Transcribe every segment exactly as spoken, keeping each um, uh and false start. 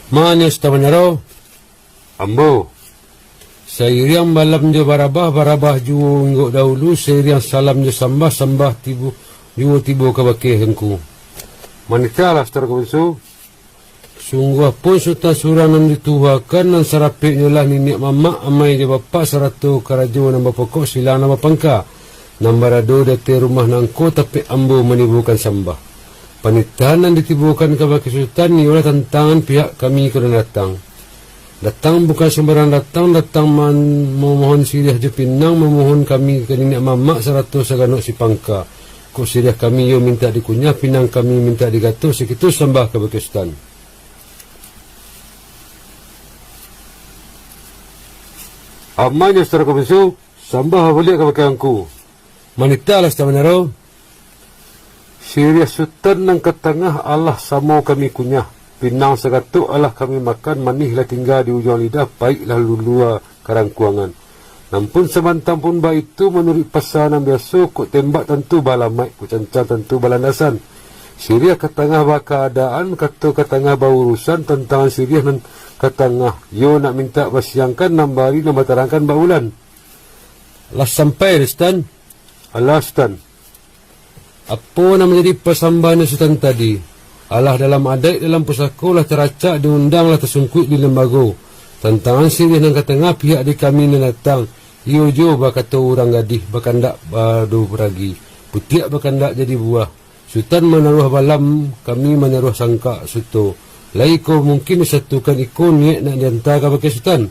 Mano Sutan Bandaro? Ambo. Sairiang balam jo barabah, barabah juo inggok dahulu, sairiang salam jo sambah, sambah tibo, juo tibo kabake angku. Manitahlah, Sutan Kabanso. Sungguah pun Sutan surang nan dituhakan, nan sarapeknyo lah niniak mamak, amai jo bapak, sarato karajo nan bapokok, silang nan bapangka, nan barado di ateh rumah nangko, tapek ambo manibokan sambah. Panitahan nan ditibokan kabake Sutan iyolah tantangan pihak kami ko nan datang. Datang bukan sumbarang datang, datang man-, mamohon siriah jo pinang, mamohon kami ka niniak mamak sarato saganok sipangka. Kok siriah kami iyo mintak dikunyah, pinang kami mintak digato, sakitu sambah kabake Sutan. Amanyo, Sutan Kabanso, sambah baliak kabake angku. Manitahlah, Sutan Bandaro. Siriah Sutan nan ka tangah alah samo kami kunyah, pinang sagatok alah kami makan, manih lah tingga di ujuang lidah, paik lah lulua karangkuangan. Nan pun samantang pun baitu, manuruik pasa nan biaso, kok tembak tantu balamaik, kok cancang tantu balandasan. Siriah ka tangah bakaadaan, kato ka tangah baurusan, tantangan siriah nan ka tangah, iyo nak mintak basiangkan, nan bari nan batarangkan bak bulan. Lah sampai, Sutan? Alah, Sutan. Apo nan manjadi pasambahan Sutan tadi? Alah dalam adaik, dalam pusako, lah taracak di undang, lah tasungkuik di lembago. Tantangan siriah nan ka tangah pihak di kami nan datang, iyo jo bakato urang gadih, bakandak bado ragi, putiak bakandak jadi buah. Sutan manaruah balam, kami manaruah sangkak suto. Lai ko mungkin disatukan iko niaik nak dianta kabake Sutan?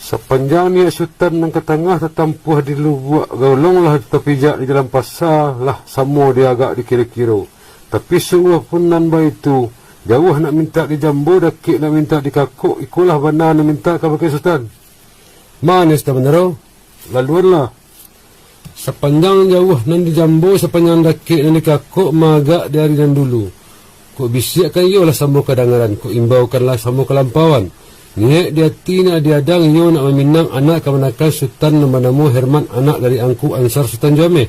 Sapanjang niaik Sutan nan ka tangah tatampuah di lubuak golong, lah tapijak di jalan pasa, lah samo diagak dikiro-kiro. Tapi sungguah pun nan baitu, jauah nak mintak dijambo, dakek nak mintak dikakok, ikolah bana nan mintak kabake Sutan. Mano Sutan Bandaro? Laluanlah. Sapanjang jauah nan dijambo, sapanjang dakek nan dikakok, maagak di ari nan dulu. Kok bisiakkan iyolah samo kadangaran, kok imbaukanlah samo kalampauan. Niaik di ati nak diadang, iyo nak maminang anak kamanakan Sutan nan banamo Herman, anak dari Angku Ansar Sutan Juameh.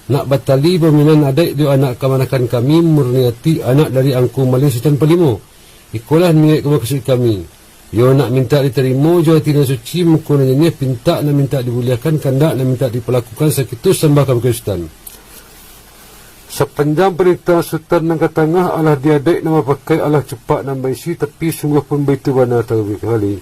Nak batali baminan adaik jo anak kamanakan kami, Murniati, anak dari Angku Malin Sutan Palimo. Ikolah niaik ka mukasuik kami. Iyo nak mintak ditarimo jo ati nan suci, muko nan janiah, pintak nak mintak dibuliahkan, kandak nak mintak dipalakukan, sakitu sambah kabake Sutan. Sapanjang panitahan Sutan nan ka tangah, alah di adaik nan bapakai, alah cupak nan baisi, tapi sungguah pun baitu bana taruih kali.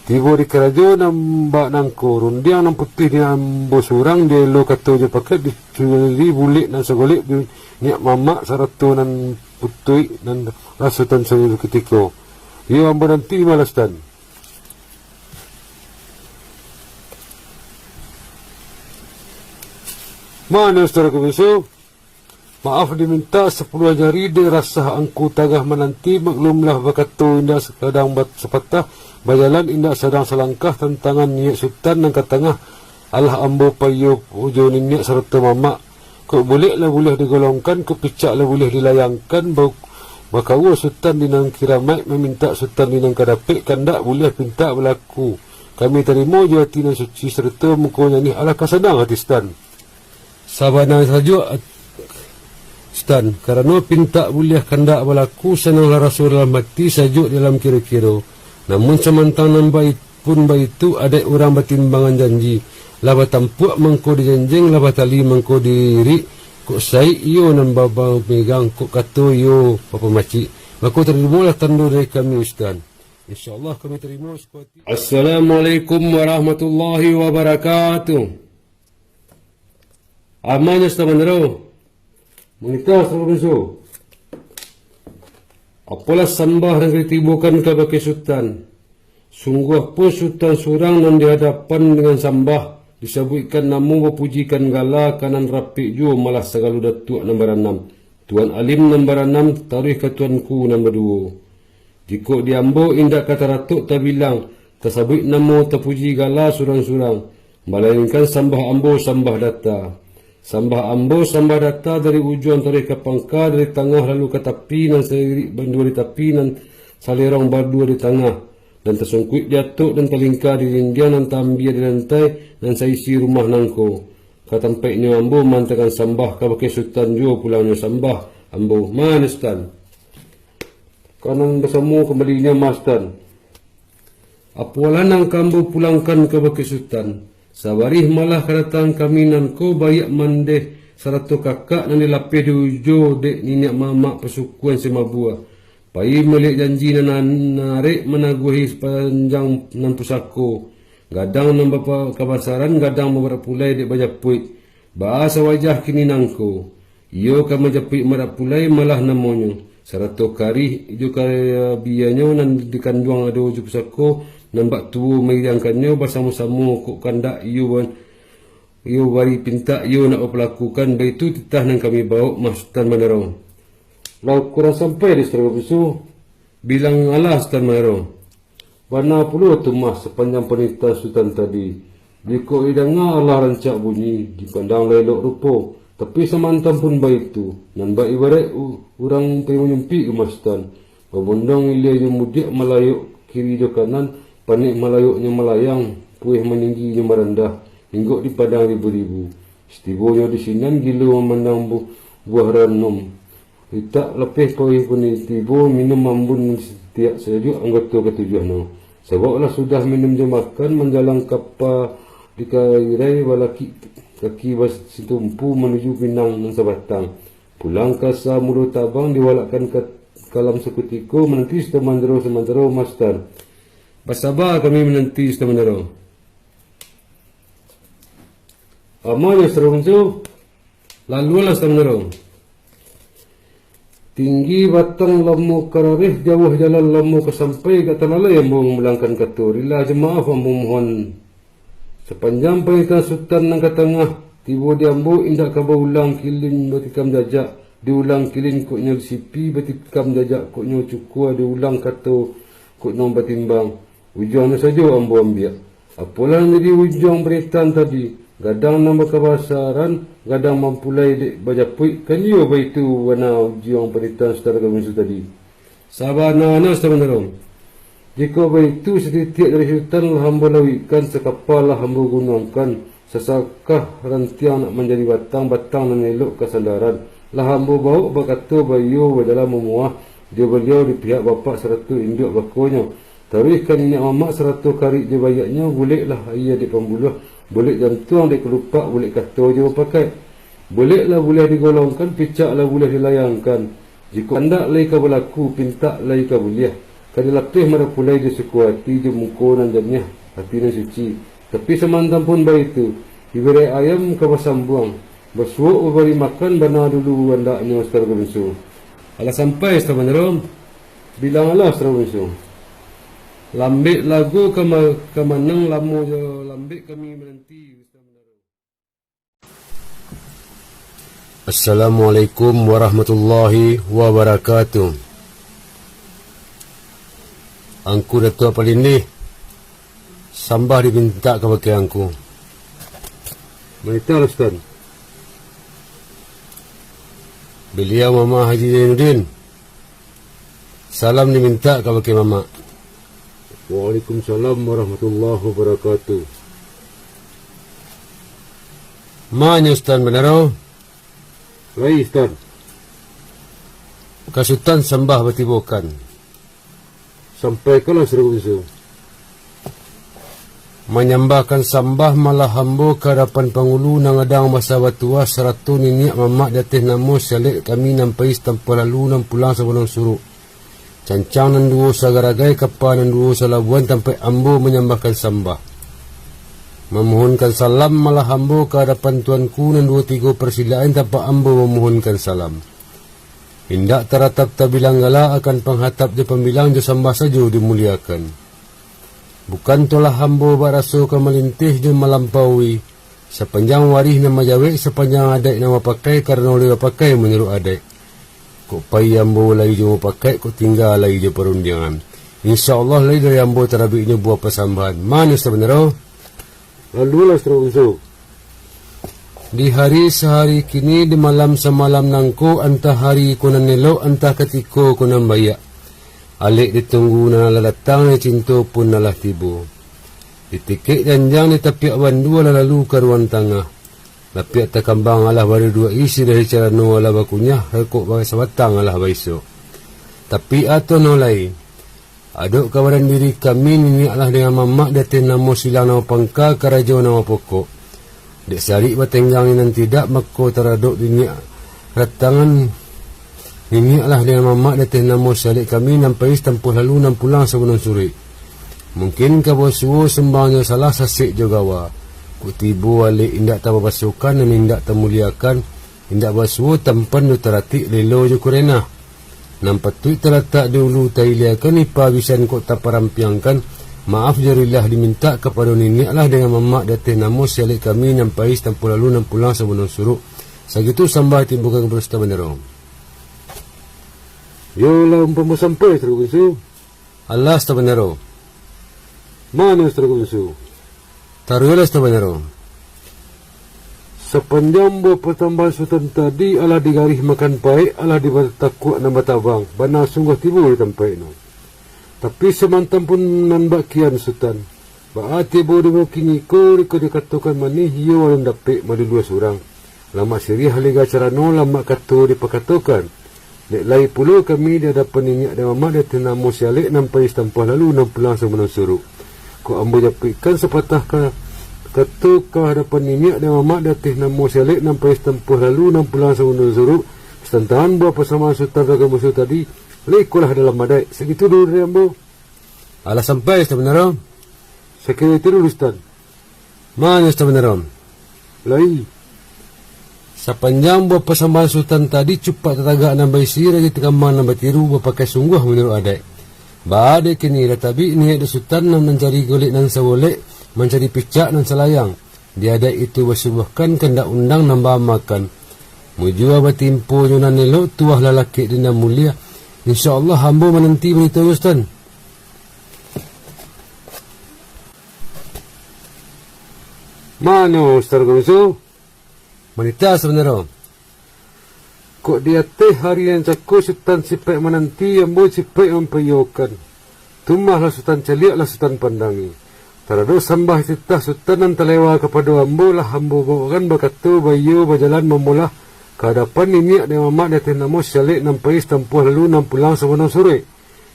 Tibo di karajo nan bak nangko, rundiang nan putuih di ambo surang, dielo kato jo paket, diculi bulek nan sagolek di niaik mamak, sarato nan putuih nan raso tan sakutiko. Iyo ambo nanti malas tan. Mano Sutan Kabanso? Maaf dimintak sapuluah jari, dek rasah angku tagah mananti, maklumlah bakato indak sakadang bat-, sapatah, bajalan indak sadang salangkah, tantangan niaik Sutan nan ka tangah, alah ambo paiyo jo niniak sarato mamak. Kok bulek lah buliah digolongkan, kok picak lah buliah dilayangkan, bau-, bakaua Sutan di nan kiramaik, mamintak Sutan di nan ka dapek, kandak buliah pintak balaku. Kami tarimo jo ati nan suci, sarato muko janiah, alah ka sanang ati Sutan. Sabana sajo, at-, Sutan, karano pintak buliah kandak balaku, sananglah raso dalam ati, sajuak dalam kiro-kiro. Namun samantang nan baitu pun baitu, adaik urang batimbangan janji. Lah batampuak mangko dijanjeng, lah batali mangko diirik, kok saik iyo nan ba-, bamegang, kok kato iyo bapamacik. Mako tarimolah tando dari kami, Sutan. Insya Allah kami tarimo seperti. Assalamualaikum warahmatullahi wabarakatuh. Amanyo Sutan Bandaro. Mangitah Sutan Kabanso. Apolah sambah nan ka ditibokan kabake Sutan. Sungguah pun Sutan surang nan di hadapan dengan sambah, disabuikkan namo, bapujikan gala, ka nan rapek juo malah sagalo datuak nan baranam, tuan alim nan baranam, taruih ka tuanku nan baduo. Jikok di ambo indak ka taratok tabilang, tasabuik namo, tapuji gala surang-surang, malainkan sambah ambo sambah data. Sambah ambo sambah data dari ujuang taruih ka pangka, dari tangah lalu ka tapi, nan sairik baduo di tapi, nan salerong baduo di tangah, nan tasungkuik di atok, nan talingka di dindiang, nan taambia di lantai, nan saisi rumah nangko. Ka tampaiknyo ambo maantakan sambah, kabake Sutan juo pulangnyo sambah ambo. Mano Sutan? Ka nan basamo kambalinyo, Sutan. Apolah nan ka ambo pulangkan kabake Sutan, sabarih malah kadatangan kami nan ko baiak mandeh, sarato kakak nan dilapeh di ujo dek niniak mamak pasukuan Simabua. Pai maliek janji nan, nan arek managuahi sapanjang nan pusako. Gadang nan bapa-, kabasaran, gadang nan barak pulai dek bajapuik. Baa sawajah kini nangko. Iyo ka manjapuik marak pulai malah namonyo, sarato karih jo kabianyo nan dikanduang ado jo pusako, nan bak tuo mairiangkannyo basamo-samo kok kandak iyo ban-, iyo bari pintak iyo nak bapalakukan, baitu titah nan kami bawok mah Sutan Bandaro. Lah kurang sampai di Sutan Gabusu, bilang alah Sutan Bandaro. Bana pulo tu mah sapanjang panitahan Sutan tadi. Jikok didanga alah rancak bunyi, dipandang lah elok rupo. Tapi samantang pun baitu, nan bak ibaraik u-, urang pai manyumpik ka mah Sutan. Babondong ilia jo mudiak malayok kiri jo kanan, panek malayoknyo malayang, pueh maninggi jo marandah, inggok dipandang ribu-ribu. Satibonyo di sinan gilo mamandang bu-, buah ranum. Litak lapeh paruik pun tibo, minum ambun satiak sajuak anggoto katujuah no. Sabab lah sudah minum jo makan, manjalang kapa di kairai, balakik kaki basitumpu manuju pinang nan sabatang. Pulang ka samulo tabang, diwalakkan ka kalam sakutiko, mananti Sutan Bandaro samantaro, mah Sutan. Basaba kami mananti Sutan Bandaro. Amanyo Sutan Gabusu. Laluanlah Sutan Bandaro. Tinggi batang lamo karareh, jauah jalan lamo ka sampai, agak talalai ambo mamulangkan kato. Rila jo maaf ambo mohon. Sapanjang panitahan Sutan nan ka tangah, tibo di ambo indak ka baulang kilin batikam jajak, diulang kilin kok nyo sipi, batikam jajak kok nyo cukua, diulang kato kok nyo batimbang. Ujuangnyo sajo ambo ambiak. Apolah nan jadi ujuang panitahan tadi, gadang nan bakabasaran, gadang nan pulai dek bajapuik, kan iyo baitu bana ujuang panitahan Sutan Gabusu tadi. Sabananyo Sutan Bandaro. Jikok baitu, satitiak dari Sutan lah ambo lauikkan, sakapa lah ambo gunuangkan, sasakah rantiang nak manjadi batang, batang nan elok ka sandaran. Lah ambo bawok bakato baiyo bajalan mamuah, jo baliau di pihak bapak sarato induak bakonyo. Taruih ka niniak mamak sarato karik jo baiaknyo, buleklah aia dek pambuluah, bulek jantuang dek kalupak, bulek kato jo bapakaik. Bulek lah buliah digolongkan, picak lah buliah dilayangkan. Jikok kandak lai ka balaku, pintak lai ka buliah. Ka dilapeh marapulai jo suko ati, jo muko nan janiah, ati nan suci. Tapi samantang pun baitu, ibaraik ayam ka basambuang, basuok babari makan, bana dulu andaknyo Sutan Gabusu. Alah sampai Sutan Bandaro, bilang alah Sutan Gabusu. Lambek lago ka ma-, ka manang, lamo jo lambek kami mananti Sutan Bandaro. Assalamualaikum warahmatullahi wabarakatuh. Angku Datuak Palindih, sambah dimintak kabake angku. Manitahlah, Sutan. Baliau Mamak Haji Zainuddin. Salam dimintak kabake Mamak. Waalaikumsalam warahmatullahi wabarakatuh. Ma nyo Sutan Bandaro? Lai, Sutan. Ka Sutan sambah batibokan. Sampaikanlah, Sutan Gabusu. Manyambahkan sambah malah ambo ka adapan pangulu nan gadang basa batuah, sarato niniak mamak di ateh namo si alek kami nan pai satampuah lalu, nan pulang sabonong suruk. Cancang nan duo sagaragai, kapa nan duo salabuan, tampaik ambo manyambahkan sambah. Mamohonkan salam malah ambo ka adapan tuanku nan duo tigo parsilaan, tampaik ambo mamohonkan salam. Indak taratap tabilang gala, akan panghatap jo pambilang jo sambah sajo dimuliakan. Bukan tu lah ambo baraso ka malinteh jo malampaui, sapanjang warih nan majawek, sapanjang adaik nan bapakai, karano lai bapakai manuruik adaik. Kok pai ambo lai jo mupakaik, kok tingga lai jo parundiangan. Insya Allah lai dari ambo tarabiknyo buah pasambahan. Ma nyo Sutan Bandaro? Lalulah, Sutan Gabusu. Di hari sahari kini, di malam samalam nangko, antah hari ko nan elok, antah katiko ko nan baiak. Alek ditunggu nan alah datang, cinto pun alah tibo. Ditikek janjang, ditapiak bandua, alah lalu ka ruang tangah. Lapiak takambang alah baduduak, isi dari carano alah bakunyah, rokok sabatang alah baisok. Tapi atoh no lai, adok ka badan diri kami niniak lah dengan mamak di ateh namo silang namo pangka karajo namo pokok. Dek sarik batenggang nan tidak, mako taradok niniak ratangan niniak lah dengan mamak di ateh namo sialek kami nan pais tampuah lalu nan pulang sabunon suruik. Mungkin ka basuo sumbang jo salah sasek jo gawa. Kok tibo alek indak tababasokan nan indak tamuliakan, indak basuo tampan jo taratik lelo jo kurenah. Nan patuik talatak di ulu tailiakan ipa bisan kok taparampiangkan, maaf jo rilah dimintak kapado niniak lah dengan mamak di ateh namo sialek kami nan pais tampuah lalu nan pulang sabunon suruik. Sagitu sambah timbulkan kapado Sutan Bandaro. Yo lah umpamo sampai, Sutan Bunsu. Alah, Sutan Bandaro. Mano, Sutan Bunsu? Taruihlah, Sutan Bandaro. Sapanjang buah pasambahan Sutan tadi alah digarih makan paek, alah dibatakuak nan batabang, bana sungguah tibo di tampaik no. Tapi samantang pun nan bakian Sutan, baa tibo di muko kini ko, dikatokan manih, iyo alun dapek malulua surang. Lamak siriah lega carano, lamak kato dipakatokan. Dek lai pulo kami di adapan niniak dan mamak di ateh namo sialek nan pais tampuah lalu nan pulang sabunon suruik. Kok ambo japuikkan sapatah ka-, kato ka adapan niniak dan mamak di ateh namo sialek nan pais tampuah lalu nan pulang sabunon suruik, satantangan buah pasambahan Sutan Raga Musuh tadi, lai ikolah dalam adaik. Sagitu dulu dari ambo. Alah sampai, Sutan Bandaro. Sakiro itu dulu, Sutan. Mano, Sutan Bandaro? Lai. Sapanjang buah pasambahan Sutan tadi cupak tatagak nan baisi, rajo takambang nan batiru, bapakai sungguah manuruik adaik. Baa dek kini, lah tabik niaik dek Sutan nan mancari golek nan sagolek, mancari picak nan salayang. Di adaik itu basubuahkan kandak undang nan baamakan. Mujua batimpo jo nan elok, tuah lalakek di nan mulia. Insya Allah, ambo mananti barito jo Sutan. Mano, Sutan Raga Musuh? Manitah, Sutan Bandaro. Kok di ateh hari nan cako Sutan cipaik mananti, ambo cipaik mampaiyokan. Tumahlah Sutan caliak, lah Sutan pandangi. Taradok sambah titah Sutan nan talewa kapado ambo, lah ambo bawakan bakato baiyo bajalan mamolah ka adapan niniak dan mamak di ateh namo sialek nan pais tampuah lalu nan pulang sabunon suruik.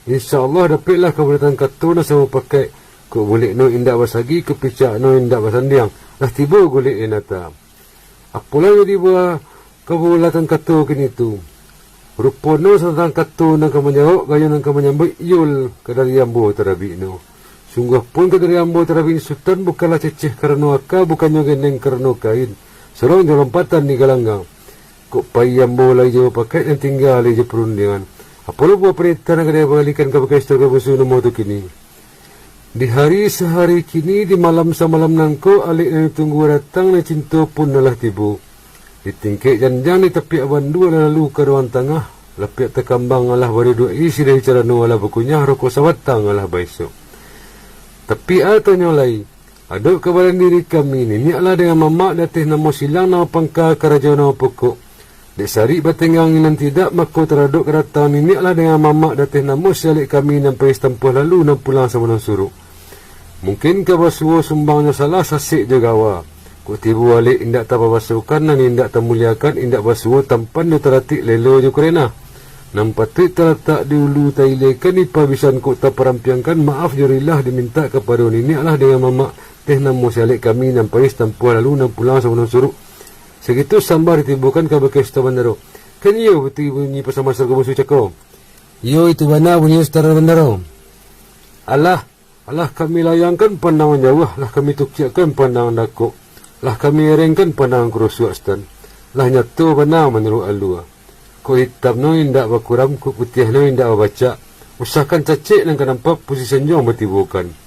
Insya Allah dapeklah kabulatan kato nan samupakaik. Kok bulek no indak basagi, kok picak no indak basandiang, lah tibo golek di nata. Apolah jadi buah kabulatan kato kini tu. Rupo no satantang kato nan ka manjawab, gayo nan ka manyambuik, iyo ka dari ambo tarabik no. Sungguah pun ka dari ambo tarabik ni Sutan, bukanlah ceceh karano aka, bukannyo gendeng karano kain, sorong jo lompatan di galanggang. Kok pai ambo lai jo bapakaik, nan tingga lai jo parundiangan. Apolah buah parintah nan ka dibalikan kabake Sutan Raga Musuh namo tu kini. Di hari sahari kini, di malam samalam nangko, alek nan ditunggu datang, nan cinto pun alah tibo. Di tingkek janjang, di tapiak bandu alah lalu ka ruang tangah, lapiak takambang alah baduduak, isi dari carano alah bakunyah, rokok sabatang alah baisok. Tapi atonyo lai, adok ka badan diri kami, niniak lah dengan mamak di ateh namo silang, namo pangka karajo namo pokok. Dek sarik batenggang nan tidak, mako taradok kadatangan niniak lah dengan mamak di ateh namo sialek kami nan pais tampuah lalu nan pulang sabunon suruik. Mungkin ka basuo sumbangnyo salah sasek jo gawa. Kok tibo alek indak tababasokan, nan indak tamuliakan, indak basuo tampan jo taratik lelo jo kurenah. Nan patuik talatak di ulu tailaikan, ipa bisan kok taparampiangkan, maaf jo rilah dimintak kapado niniak lah dengan mamak di ateh namo sialek kami nan pais tampuah lalu nan pulang sabunon suruik. Sagitu sambah ditibokan kabake Sutan Bandaro. Kan iyo batua bunyi pasambahan Sutan Raga Musuh cako? Iyo, itu bana bunyi Sutan Bandaro. Alah, alah kami layangkan pandangan jauah, lah kami tukiakkan pandangan dakok, lah kami erengkan pandangan kurusuak, Sutan. Lah nyato bana manuruik alua. Kok itam no indak bakuram, kok putiah no indak babacak. Usahkan cacek nan ka nampak, pusi sanjuang batibokan.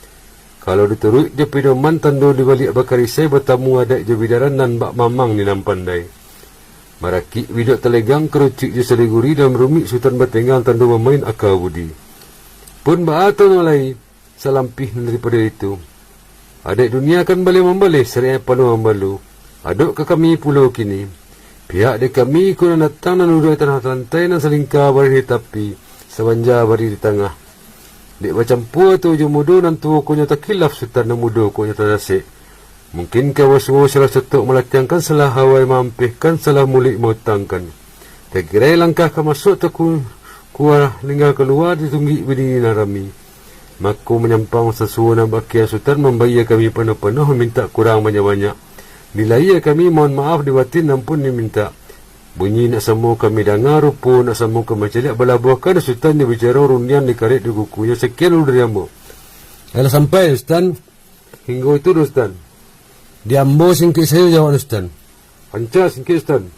Kalau dituruik jo pidoman, tando di baliak bakarisai, batamu adaik jo bidaran, nan bak mamang di nan pandai. Marakik bidok talegang, karucuik jo saliguri, dalam rumik Sutan batenggang, tando bamain aka budi. Pun baa tu nan lai, salampih nan daripado itu. Adaik dunia kan baleh mambaleh, sariah panuah mambalu. Adok ka kami pulo kini. Pihak dek kami ko nan datang, nan duduak di tanah lantai, nan salingka barih di tapi, sabanja barih di tangah. Dek bacampua tuo jo mudo, nan tuo ko nyo takilaf Sutan, nan mudo ko nyo tasasek. Mungkin ka basuo salah sotok malatiangkan, salah awai maampehkan, salah muluik mautangkan. Takirai langkah ka masuak, taku-, Kuah lingga kalua ditunggik bini nan rami. Mako manyampang sasuo nan bakian Sutan mambayia kami panuah-panuah, mamintak kurang banyak-banyak. Dilayia kami mohon maaf, di batin ampun dimintak. Bunyi nak samo kami danga, rupo nak samo kami caliak, balabuahkan Sutan jo bicaro, rundiang dikarek di kukunyo. Sakian dulu dari ambo. Alah sampai, Sutan? Hinggo itu doh, Sutan. Di ambo singkik sajo jawab, Sutan. Rancak singkik, Sutan.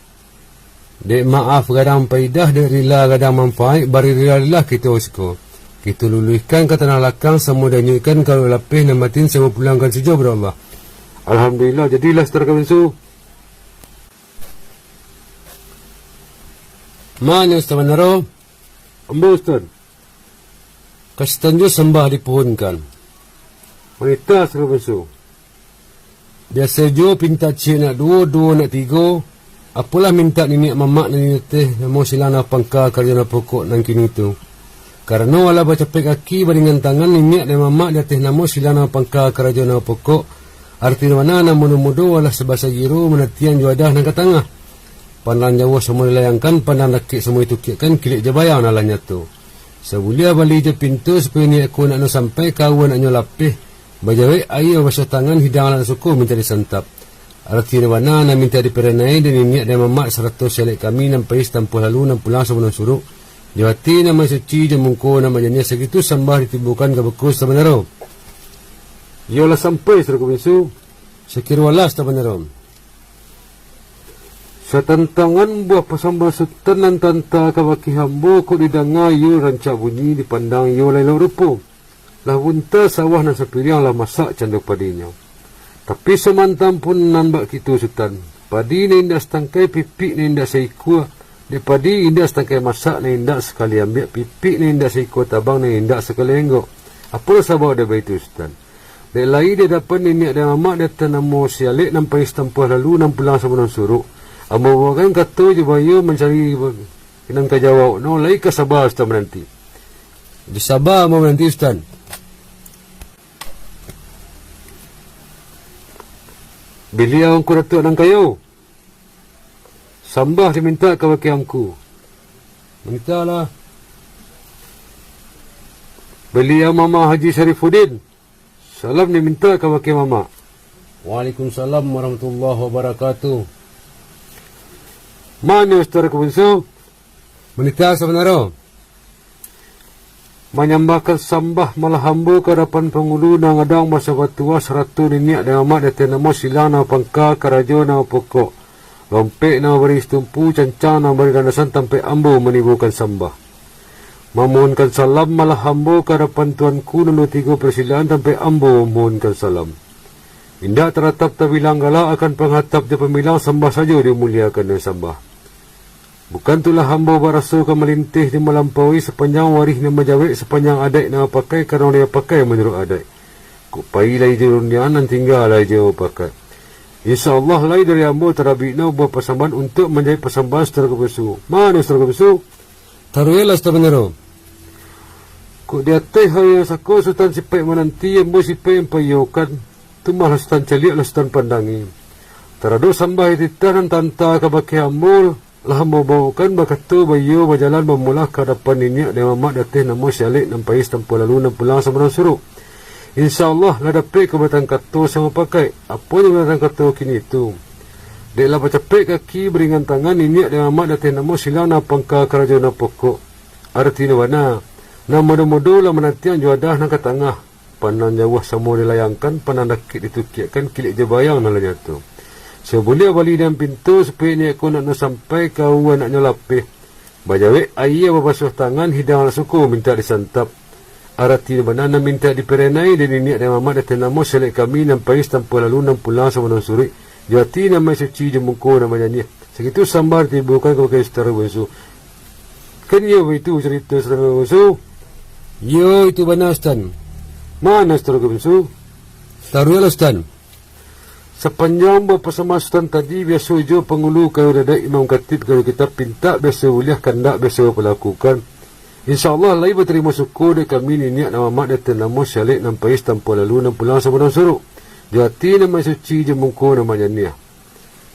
Dek maaf gadang paidah, dek rila gadang manfaat, bari rila-rila kito siko. Kito luluihkan ka tanah lakang, samo dianyuikkan ka Lauik Lapeh, nan batin samo pulangkan sajo bado Allah. Alhamdulillah, jadilah Sutan Kabinsu. Mano Sutan Banaro? Ambo, Sutan. Ka Sutan juo sambah dipohonkan. Manitah Sutan Kabinsu. Biaso juo pintak ciek nak duo, duo nak tigo, apolah mintak niniak mamak nan di ateh namo silang nan pangka karajo nan pokok nan kini tu. Karano alah bacapek kaki baringan tangan niniak dan mamak di ateh namo silang nan pangka karajo nan pokok, arati bana nan mudo-mudo alah sabasa giro manantian jo wadah nan ka tangah. Pandang jauah samo dilayangkan, pandang dakek samo ditukiakkan, kilek jo bayang nan lah nyato. Sabuliah bali jo pinto, supayo niniak ko nak nyo sampai, ka aua nak nyo lapeh. Bajawek aia babasuah tangan, hidang alah nak suko mintak disantap. Arati nan bana nan mintak diparenai, dek niniak dan mamak sarato si alek kami nan pai satampuah lalu, nan pulang sabalun suruk. Jo ati nan masuci, jo mungko nan majaniah, sagitu sambah ditibokan ka bako Sutan Banaro. Iyolah sampai, Sutan Kabinsu. Sakiro alah, Sutan Banaro. Satantangan buah pasambahan Sutan nan tanta kabake ambo, kok didanga iyo rancak bunyi, dipandang iyo lai elok rupo. Lah bunta sawah nan sapiriang, lah masak cando padinyo. Tapi samantang pun nan bak kito Sutan, padi nan indak satangkai, pipik nan indak saikua, dek padi indak satangkai masak, nan indak sakali ambiak, pipik nan indak saikua tabang, nan indak sakali enggok. Apolah sabab dek baitu Sutan? Dek lai di adapan niniak dan mamak di ateh namo si alek nan pai satampuah lalu, nan pulang sabalun suruk. Ambo bawakan kato jo baiyo mancari nan ka jawab, no lai ka saba Sutan mananti. Disaba ambo mananti, Sutan. Baliau Angku Datuak nan kayo. Sambah dimintak kabake Angku. Mintaklah. Baliau Mamak Haji Syarifuddin. Salam dimintak kabake Mamak. Waalaikumsalam warahmatullahi wabarakatuh. Mano Sutan Kabinsu? Manitah Sutan Banaro. Manyambahkan sambah malah ambo ka adapan pangulu nan gadang basabatuah, sarato niniak dan mamak di ateh namo silang nan pangka karajo nan pokok, lompek nan mambari situmpu, cancang nan mambari landasan, tampek ambo manibokan sambah. Mamohonkan salam malah ambo ka adapan Tuanku nan duo tigo parsilaan, tampek ambo mamohonkan salam. Indak taratap tabilang galak, akan panghatap jo pambilang, sambah sajo dimuliakan dengan sambah. Bukan tu lah ambo baraso ka malinteh jo malampaui, sapanjang warih nan bajawek, sapanjang adaik nan bapakai, karano nan bapakai manuruik adaik. Kok pai lai jo rundiangan, nan tingga lai jo bapakai. Insya Allah lai dari ambo tarabik no buah pasambahan untuak manjawek pasambahan Sutan Kabinsu. Mano Sutan Kabinsu? Taruihlah Sutan Banaro. Kok di ateh hari nan sako Sutan sipaik mananti, ambo sipaik mampaiyokan, tu malah Sutan caliak, lah Sutan pandangi. Taradok sambah titah nan tanta kabake ambo, lah ambo bawakan, bakato baiyo bajalan bamolah ka adapan niniak dan mamak di ateh namo si alek nan pai satampuah lalu, nan pulang sabalun suruk. Insya Allah lah dapek ka batang kato samo pakai, apo nan batang kato kini tu. Dek lah bacapek kaki baringan tangan niniak dan mamak di ateh namo silang nan pangka karajo nan pokok. Arati nan bana, nan mudo-mudo lah manantian jo wadah nan ka tangah. Pandang jauah samo dilayangkan, pandang dakek ditukiakkan, kilek jo bayang nan lah nyato. Sabuliah bali dalam pinto, supayo niniak ko nak nyo sampai, ka aua nak nyo lapeh. Bajawek aia babasuah tangan, hidang lah suko mintak disantap. Arati nan bana nan mintak diparenai, dek niniak dan mamak di ateh namo si alek kami nan pai satampuah lalu, nan pulang sabalun suruk, jo ati nan masuci, jo mungko nan majaniah. Sagitu sambah ditibokan kabake Sutan Kabinsu. Kan iyo baitu carito Sutan Kabinsu? Iyo, itu bana, Sutan. Mano Sutan Kabinsu? Taruihlah, Sutan. Sapanjang buah pasambahan Sutan tadi, biaso juo pangulu kayo dadaik, imam khatib kayo kitab, pintak biaso buliah, kandak biaso balakukan. Insya Allah lai batarimo suko dek kami niniak dan mamak di ateh namo si alek nan pai satampuah lalu, nan pulang sabalun suruk, jo ati nan masuci, jo mungko nan majaniah.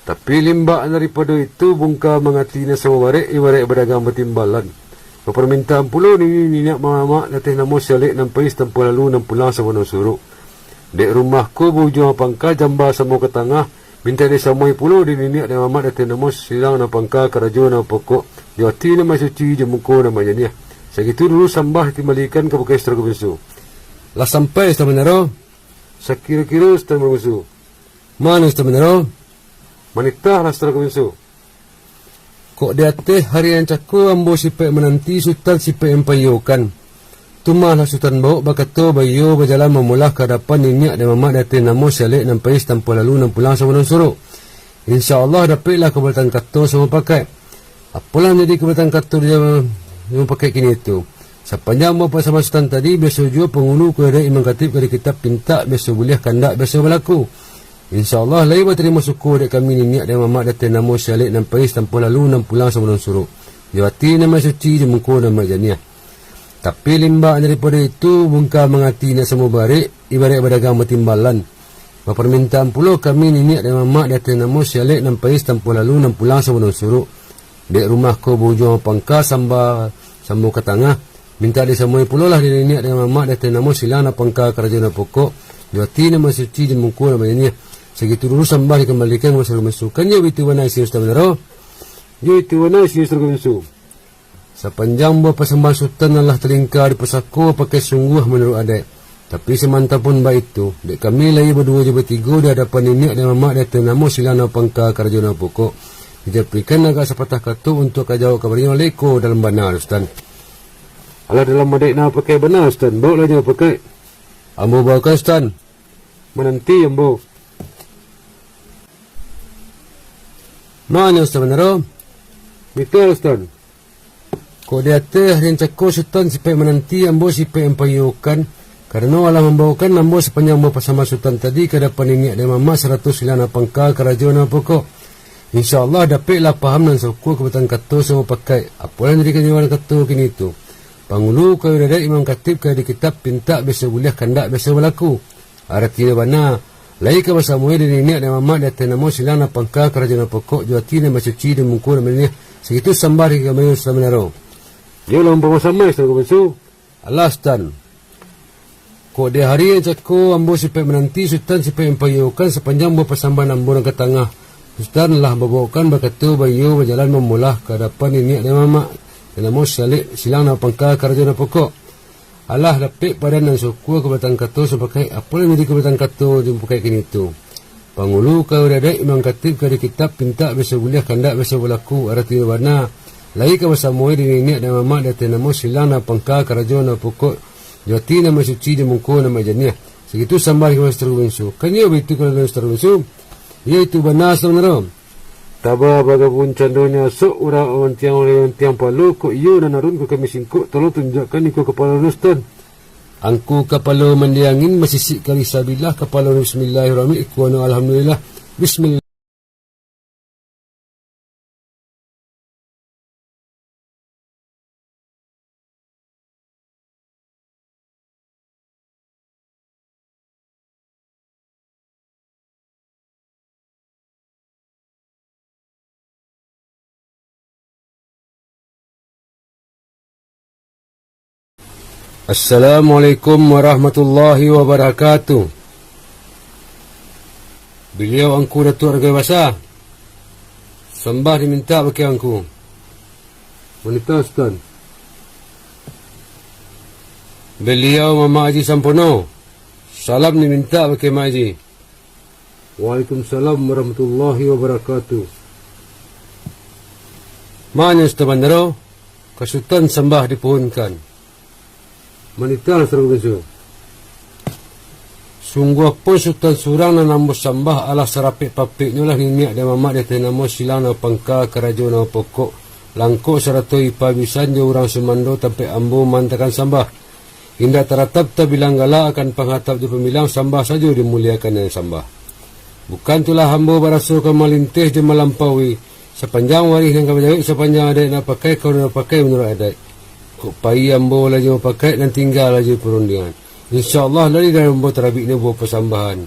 Tapi limbak daripado itu, bungka mangati nan samo barek, ibarek badagang batimbalan. Baparmintaan pulo dek niniak mamak di ateh namo si alek nan pai satampuah lalu nan pulang sabana suruk. Dek rumah ko baujuang pangka jamba samo ka tangah, mintak disamai pulo dek niniak dek mamak di ateh namo silang nan pangka karajo nan pokok, jo ati nan masuci jo muko nan majaniah. Sagitu dulu sambah dikambalikan ka bakeh Sutan Bungsu. Lah sampai Sutan Bandaro? Sakiro-kiro Sutan Bungsu. Mano Sutan Bandaro? Manitahlah Sutan Bungsu. Kok di ateh hari nan cako ambo sipaik mananti, Sutan sipaik mampaiyokan. Tumalah Sutan bawok bakato baiyo bajalan mamulah ka adapan niniak dek mamak di ateh namo si alek nan pai satampuah lalu nan pulang sabana suruk. Insya Allah dapeklah kabalatan kato samo pakaik. Apolah nan jadi kabalatan kato di zaman pakaik kini tu. Sapanjang bapasambahan Sutan tadi, biaso juo pangulu ka adaik imam katib ka dikitab pintak, biaso buliah kandak biaso balaku. Insya Allah, lai batarimo syukur dek kami niniak dek mamak di ateh namo si alek nan pai satampuah lalu nan pulang sabana suruk, jo ati nan masuci jo muko nan majaniah. Tapi limbak daripado itu, bungka mangati nak samo barek, ibaraik badagang batimbalan. Baparmintaan pulo kami niniak dek mamak di ateh namo si alek nan pai satampuah lalu nan pulang sabana suruk. Dek rumah ko baujuang pangka samba samo ka tangah, mintak disamai pulolah dek niniak dek mamak di ateh namo silang nan pangka karajo nan pokok, jo ati nan masuci jo muko nan majaniah. Sagitu dulu sambah dikambalikan ka Sutan Bungsu. Kan iyo baitu bana isi Sutan Bandaro? Iyo itu bana isi Sutan Bungsu. Sapanjang buah pasambahan Sutan nan lah talingka di pusako pakai sungguah manuruik adaik. Tapi samantapun baitu, dek kami lai baduo jo batigo di adapan niniak dek mamak di ateh namo silang nan pangka karajo nan pokok, dijapuikan agak sapatah kato untuak ka jawab kabarinyo leko dalam bana, Sutan. Alah dalam adaik nan pakaik bana, Sutan. Bawoklah jo pakaik. Ambo bawakan, Sutan. Mananti ambo. Mano Sutan Bandaro? Mito, Sutan. Kok di ateh hari nan cako Sutan sipaik mananti, ambo sipaik mampaiyokan, karano alah mambawakan ambo sapanjang buah pasambahan Sutan tadi ka adapan niniak dek mamak sarato silang nan pangka karajo nan pokok. Insya Allah dapeklah paham nan sokua kabalatan kato samo pakaik, apolah nan jadi kato kini tu. Pangulu ka adaik imam katib ka dikitab pintak biaso buliah kandak biaso balaku. Aratinyo bana, lai ka basamoi dek niniak dek mamak di ateh namo silang nan pangka karajo nan pokok, jo ati nan masuci jo muko nan majaniah. Sagitu sambah dek kami Sutan Bandaro. Iyo lah, ambo basamai, Sutan Bungsu. Alah, Sutan. Kok di hari nan cako ambo sipaik mananti, Sutan sipaik mampaiyokan sapanjang buah pasambahan ambo nan ka tangah. Sutan lah babawokan bakato baiyo bajalan mamulah ka adapan niniak dek mamak di ateh namo si alek silang nan pangka karajo nan pokok. Alah dapek padan nan sokua kabalatan kato samo pakaik, apolah nan jadi kabalatan kato di pakaik kini tu. Pangulu ka adaik imam katib ka dikitab pintak biaso buliah kandak biaso balaku, aratinyo bana, lai ka basamoi dek niniak dek mamak di ateh namo silang nan pangka karajo nan pokok, jo ati nan masuci jo muko nan majaniah. Sagitu sambah dek kami Sutan Bungsu. Kan iyo baitu kalaluan Sutan Bungsu? Iyo itu bana Sutan Bandaro. Taba bagabun candonyo, sok urang ontiang, urang ontiang palo, kok iyo nan arun ko kami singkok, tolong tunjuakkan iko kapalo Sutan. Angku kapalo mandi angin, masisik kali sabilah, kapalo bismillahirrahmanirrahim, kuano alhamdulillah. Bismillah. Assalamualaikum warahmatullahi wabarakatuh. Baliau Angku Datuak Ragai Basa. Sambah dimintak bakeh Angku. Manitah Sutan. Baliau Mamak Aji Sampono. Salam dimintak bakeh Mak Aji. Waalaikumsalam warahmatullahi wabarakatuh. Mano Sutan Bandaro, ka Sutan sambah dipuhunkan. Manitah Sutan Bungsu. Sungguah pun Sutan surang nan ambo sambah, alah sarapek-papeknyo lah niniak dek mamak di ateh namo silang nan pangka karajo nan pokok, langkok sarato ipa bisan jo urang sumando tampek ambo maantakan sambah. Indak taratap tabilang galak akan panghatap jo pambilang, sambah sajo dimuliakan nan sambah. Bukan tu lah ambo baraso ka malinteh jo malampaui, sapanjang warih nan ka bajawek, sapanjang adaik nan pakai, ka nan pakai manuruik adaik. Kok pai ambo lah jo mapakaik, nan tingga lah jo parundiangan. Insya Allah, lah di dalam ambo tarabiknyo buah pasambahan.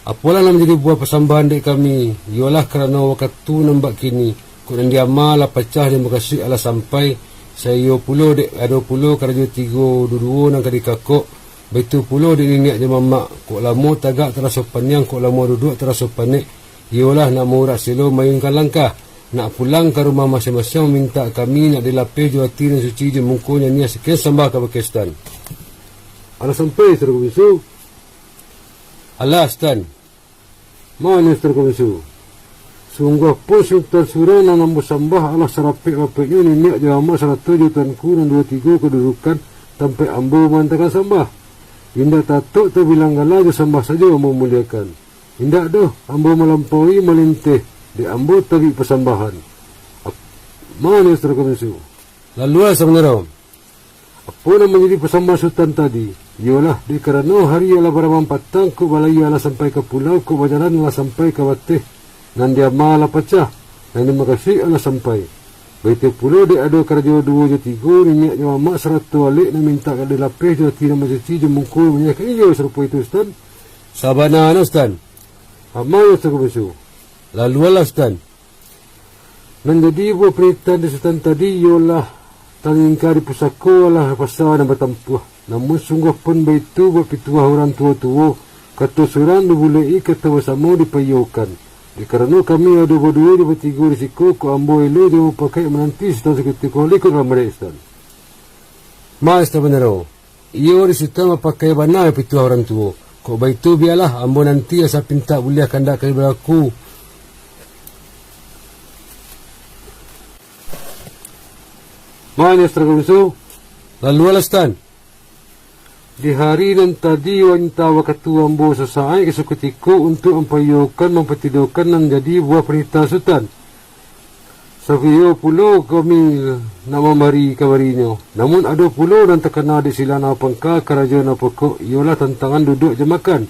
Apolah nan manjadi buah pasambahan dek kami, iyolah karano wakatu nan bak kini, kok nan di ama lah pacah, nan mukasuik alah sampai, Saiyo pulo dek ado pulo karajo tigo duduo nan ka dikakok, baitu pulo dek niniak jo mamak, kok lamo tagak taraso paniang, kok lamo duduak taraso panek, iyolah nak maurak selo mayunkan langkah, nak pulang ka rumah masiang-masiang, mamintak kami nak dilapeh jo ati nan suci jo mungko nyaniah. Sakian sambah kabake Sutan. Alah sampai, Sutan Kabinsu? Alah, Sutan. Mano, Sutan Kabinsu? Sungguah pun Sutan surang nan ambo sambah, alah sarapek-rapeknyo niniak jo mamak sarato jo tuanku nan duo tigo kadudukan tampek ambo maantakan sambah. Indak tatok tabilang gala, jo sambah sajo ambo mamuliakan. Indak doh, ambo malampaui malinteh, dek ambo tabik pasambahan. Ap-, mano, Sutan Kabinsu? Lalu, Sutan Bandaro. Apo nan manjadi pasambahan Sutan tadi, iyolah, dek karano hari alah barambang patang, kok balayia alah sampai ka pulau, kok bajalan alah sampai ka bateh, nan di ama alah pacah, nan di makasuik alah sampai. Baitu pulo dek ado karajo duo jo tigo, niniak jo mamak sarato alek, nan mintak ka dilapeh jo ati nan basuci, jo mungko manyaniahkan iyo, sarupo itu, Sutan. Sabananyo, Sutan. Amanyo, Sutan Kabinsu. Lalu alah, Sutan. Nan jadi buah panitahan di Sutan tadi, iyolah, tangingka di pusako alah pasa nan batampuah. Namun sungguah pun baitu, bak pituah urang tuo-tuo, kato surang dibuleki, kato basamo dipaiyokan. Dek karano kami ado baduo jo batigo di siko, kok ambo elo jo mupakaik mananti Sutan sakutiko lai, kok lah marek, Sutan. Mano, Sutan Bandaro? Iyo, di Sutan bapakai bana pituah urang tuo. Kok baitu, bialah, ambo nanti asa pintak buliah kandak ka balaku. Mano, Sutan Kabinsu? Lalu alah, Sutan. Di hari nan tadi, mintak wakatu ambo sasaik ka sakutiko untuak mampaiyokan, mampatidokan nan jadi buah panitahan Sutan. Saiyo pulo kami nak mambari kabarinyo. Namun ado pulo nan takana dek sila nan bapangka karajo nan bapokok, iyolah tantangan duduak jo makan.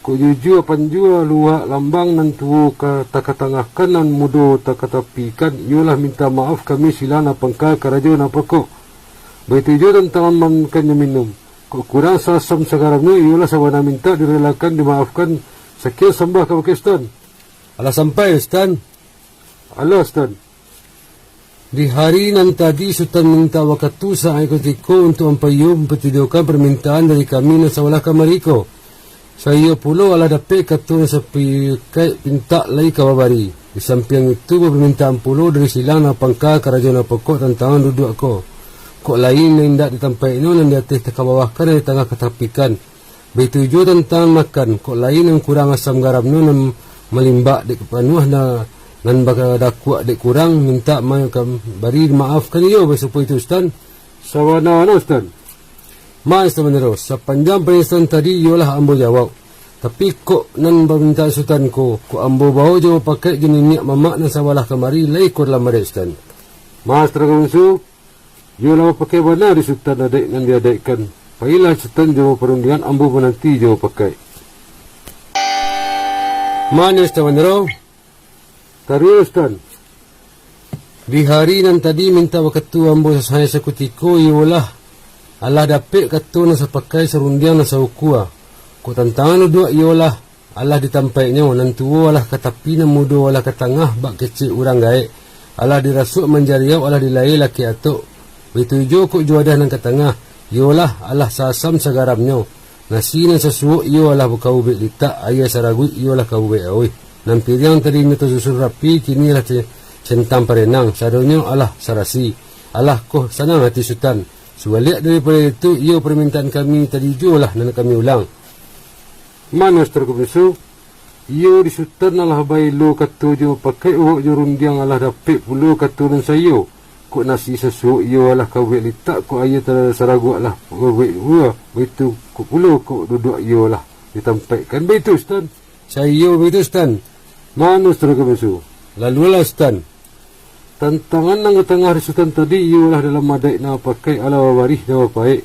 Kok jujua panjua luak lambang nan tuo ka takatangahkan, nan mudo takatapikan, iyolah mintak maaf kami sila nan bapangka karajo nan bapokok. Baitu juo tantangan makan jo minum. Kok kurang saasam sagaramnyo, iyolah sabana mintak direlakan dimaafkan. Sakian sambah kabake Sutan. Alah sampai, Sutan. Alah, Sutan. Di hari nan tadi Sutan mintak wakatu sasaik kutiko untuak mampaiyo mampatidokan parmintaan dari kami nan sawalah kamari ko. Saiyo pulo alah dapek kato nan sapakaik pintak lai ka babari. Di sampiang itu, baparmintaan pulo dari sila nan bapangka karajo nan bapokok tantangan duduak ko. Kok lain nan indak di tampaiknyo, nan di ateh ka bawahkan, nan di tangah ka tapikan. Baitu juo tantangan makan, kok lain nan kurang asam garamnyo, nan malimbak dek panuah, nan, nan badakuak dek kurang, mintak ma-, ka bari maafkan iyo, baitu pulo itu, Sutan. Sabananyo, Sutan. Mano, Sutan Bandaro, sapanjang parentah Sutan tadi iyolah ambo jawauk. Tapi kok nan parmintaan Sutan ko, kok ambo bao jo mupakaik jo niniak mamak nan sawalah kamari, lai ko lah marek, Sutan. Mano, Sutan Kabinsu? Iyo lah, bapakai bana di Sutan adaik nan diadaikkan. Pailah Sutan jo parundiangan, ambo mananti jo mupakaik. Mano, Sutan Bandaro? Taruih, Sutan. Di hari nan tadi mintak wakatu ambo sasaik sakutiko, iyolah alah dapek kato nan sapakaik, sarundiang nan saukua. Kok tantangan duduak iyolah alah di tampaiknyo, nan tuo alah ka tapi, nan mudo alah ka tangah, bak kecek urang gaek, alah dirasuak manjariau, alah dilae lakek atok. Baitu juo kok juadah nan ka tangah, iyolah alah saasam sagaramnyo. Nasi nan sasuok iyo alah ka ubek litak, aia saraguik iyo alah ka ubek auih. Nan piriang tadinyo tasusun rapi, kini alah ce-, centang parenang, sadonyo alah sarasi. Alah ko sanang ati Sutan. Subaliak daripado itu, iyo parmintaan kami tadi juo lah nan kami ulang. Mano, Sutan Kabinsu? Iyo, di Sutan alah baelo kato jo mupakaik, awak jo rundiang alah dapek pulo kato nan saiyo. Kok nasi sasuok iyo alah ka ubek litak, kok aia ta-, saraguik alah ka ubek uwa, baitu kok pulo kok duduak iyo alah ditampaikkan, baitu, Sutan. Saiyo baitu, Sutan. Mano, Sutan Kabinsu? Lalu alah, Sutan. Tantangan nan ka tangah di Sutan tadi iyolah dalam adaik nan bapakaik, alah babarih nan bapaek.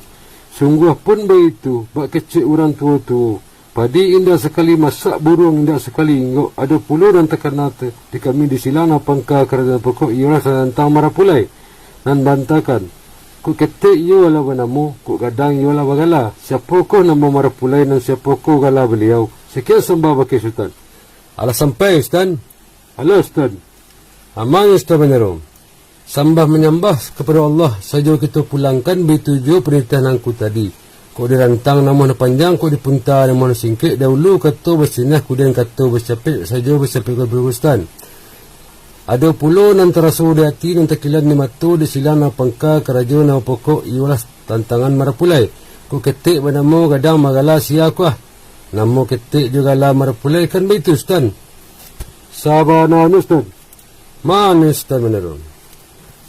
Sungguah pun baitu, bak kecek urang tuo-tuo, padi indak sakali masak, buruang indak sakali inggok. Ado pulo nan takana te-, di kami di sila nan bapangka karajo nan bapokok iyolah tantang marapulai nan baantakan. Kok ketek iyo alah banamo, kok gadang iyo alah bagala. Siapokoh nan bamarapulai, nan siapokoh gala baliau. Sakian sambah bakeh Sutan. Alah sampai, Sutan? Alah, Sutan. Amanyo, Sutan Bandaro. Sambah manyambah kapado Allah, sajo kito pulangkan, baitu juo parentah nan angku tadi. Kok dirantang namuah nan panjang, kok dipunta namuah nan singkek, dahulu kato basinah, kudian kato basiapek, sajo basiapek ka Sutan. Ado pulo nan taraso di ati, nan takilan di mato, di silang nan pangka, karajo nan pokok, iyolah tantangan marapulai. Kok ketek banamo gadang magala sia kuah. Namo ketek jo gala marapulai kan baitu, Sutan. Sabananyo, Sutan. Mano, Sutan Manaro?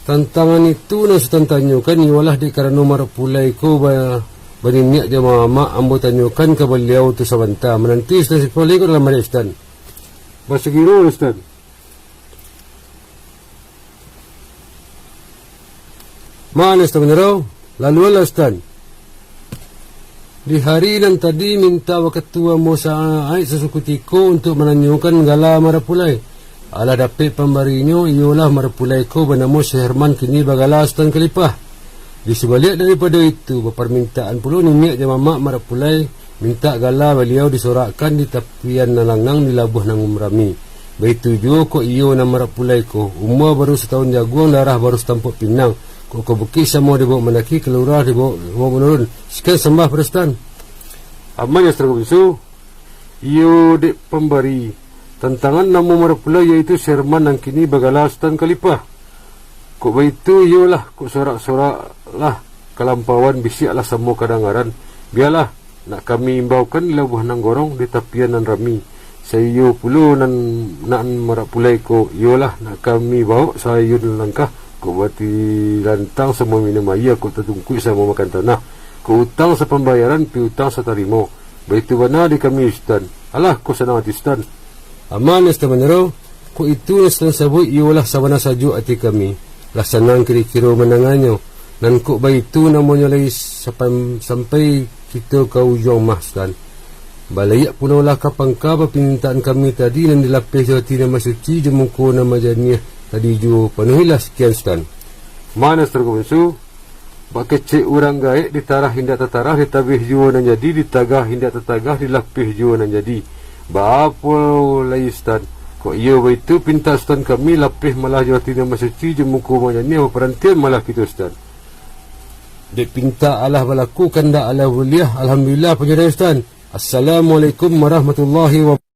Tantangan itu nan Sutan tanyokan iyolah dek karano marapulai ko ba-, baniniak jo mamak, ambo tanyokan ka baliau tu sabanta. Mananti Sutan Sipoli ko dalam arek, Sutan. Basagiro, Sutan. Mano, Sutan Manaro? Laluanlah, Sutan. Di hari nan tadi mintak wakatu ambo sa-, aik sasukutiko untuak mananyokan gala marapulai. Alah dapek pambarinyo, iyolah marapulai ko banamo Syekh Herman, kini bagala Sutan Khalifah. Di subaliak daripado itu, baparmintaan pulo niniak jo mamak marapulai, mintak gala baliau disorakkan di tapian nan langang, di labuah nan rami. Baitu juo kok iyo nan marapulai ko, umua baru satahun jaguang, darah baru satampok pinang. Kok ka bukik samo dibawok mandaki, ka lurah dibawok, dibawok manurun. Sakian sambah pado Sutan. Aman yo, Sutan Kobinsu. Iyo dek pambari. Tantangan namo marapulai, yaitu Syekh Herman nan kini bagala Sutan Khalifah. Kok baitu iyolah, kok sorak-soraklah kalampauan, bisiaklah samo kadangaran. Bialah, nak kami imbaukan di labuah nan gorong, di tapian nan rami. Saiyo pulo nan, nan marapulai ko, iyolah nak kami bawok saayun langkah, kok batilantang samo minum aia, kok tatungkuik samo makan tanah, kok utang sapambayaran, piutang satarimo. Baitu bana di kami, Sutan. Alah, ko sanang ati Sutan. Aman, Sutan Manaro. Kok itu nan Sutan sabuik iyolah sabana sajuak ati kami. Lah sanang kiro-kiro mandanganyo. Nan kok baitu namonyo lai sapan-, sampai kito ka ujuang mah, Sutan. Balaiak pulolah ka pangka papintaan kami tadi, nan dilapeh jo ati nan basuci, jo muko nan majaniah tadi juo. Panuhilah. Sakian, Sutan. Mano, Sutan Kobinsu? Bak kecek urang gaek, ditarah indak tatarah, ditabeh juo nan jadi, ditagah indak tatagah, dilapeh juo nan jadi. Baapo lai, Sutan? Kok iyo baitu pintak Sutan kami, lapeh malah jo ati nan basuci, jo muko manjaniah, baparantian malah kito, Sutan. Dek pintak alah balaku, kandak alah buliah. Alhamdulillah, panjarahan Sutan. Assalamualaikum warahmatullahi wabarakatuh.